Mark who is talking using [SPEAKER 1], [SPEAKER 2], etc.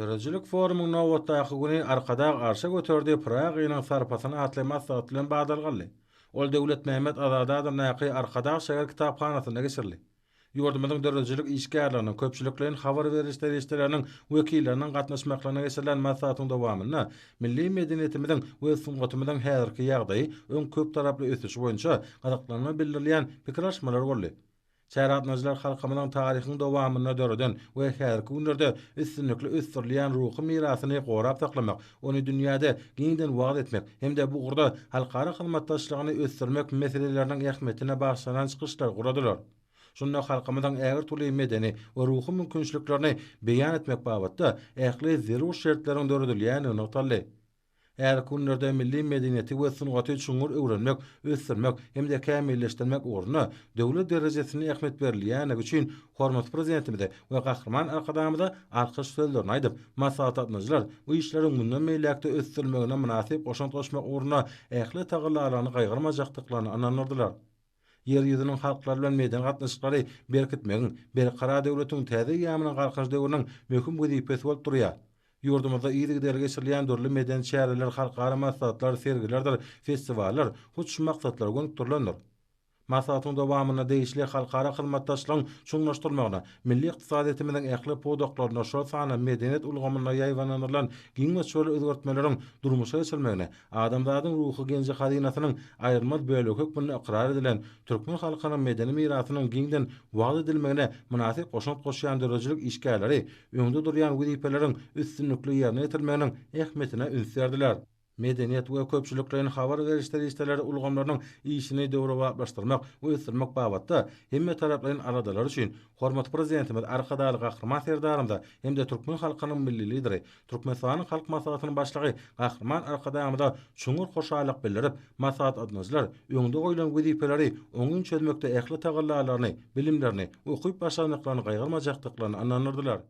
[SPEAKER 1] Döredijilik forumyň nobatdaky güni Arkadag arşa göterdi Pyragynyň sarpasyny atly maslahat bilen badalga aldy. Ol Döwletmämmet Azady adyndaky Arkadag şäher kitaphanasynda geçirildi. Ýurdumyzyň döredijilik işgärleriniň, köpçülikleýin habar beriş serişdeleriniň wekilleriniň gatnaşmaklygyna geçirilen maslahatyň dowamynda milli medeniýetimiziň we sungatymyzyň häzirki ýagdaýy, öň köptaraply ösüşi boýunça gyzyklanma bildirilýän pikir alyşmalar boldy. Çärä gatnaşyjylar halkymyzyň taryhyň dowamynda döreden we häzirki günlerde üstünlikli ösdürilýän ruhy mirasyny gorap saklamak, ony dünýäde giňden wagyz etmek hem-de bu ugurda halkara hyzmatdaşlygyny ösdürmek meseleleriniň ähmiýetine bagyşlanan çykyşlary guradylar. Şunda halkymyzyň ägirt uly medeni we ruhy mümkinçiliklerini beýan etmek babatda ähli zerur şertleriň döredilýändigi nygtaldy. Häzirki günlerde milli medeniýeti we sungaty çuňňur öwrenmek, ösdürmek hem-de kämilleşdirmek ugrunda döwlet derejesinde ähmiýet berilýändigi üçin hormatly Prezidentimize we Gahryman Arkadagymyza alkyş sözlerini aýdyp, maslahata gatnaşyjylar bu işleriň mundan beýläk-de ösdürilmegine mynasyp goşant goşmak ugrunda ähli tagallalaryny gaýgyrmajakdyklaryna ynandyrdylar. Ýer ýüzüniň halklary bilen medeni gatnaşyklary berkitmegiň Berkarar döwletiň täze eýýamynyň Galkynyş döwrüniň möhüm wezipesi bolup durýar. Ýurdumyzda yzygiderli geçirilýän dürli medeni çäreler, halkara maslahatlar, sergilerdir festiwallar hut şu maksatlara gönükdirilendir. Maslahatyň dowamynda degişli halkara hyzmatdaşlygyň çuňlaşdyrylmagyna, milli ykdysadyýetimiziň ähli pudaklarynda, şol sanda medeniýet ulgamynda ýaýbaňlandyrylan giň möçberli özgertmeleriň durmuşa geçirilmegine, adamzadyň ruhy genji-hazynasynyň aýrylmaz bölegi hökmünde ykrar edilen türkmen halkynyň medeni mirasynyň giňden wagyz edilmegine mynasyp goşant goşýan döredijilik işgärleri öňde durýan wezipeleriň üstünlikli ýerine ýetirilmeginiň ähmiýetine üns berdiler. Medeniýet we köpçülikleýin habar beriş serişdeleri ulgamlarynyň işini döwrebaplaşdyrmak we ösdürmek babatda hemmetaraplaýyn aladalary üçin hormatly Prezidentimiz Arkadagly Gahryman Serdarymyza hem-de türkmen halkynyň Milli Lideri, Türkmenistanyň Halk Maslahatynyň Başlygy Gahryman Arkadagymyza çuňňur hoşallyk bildirip, maslahat gatnaşyjylar öňde goýlan wezipeleri oňyn çözmekde ähli tagallalaryny, bilimlerini, ukyp-başarnyklaryny gaýgyrmajakdyklaryna ynandyrdylar.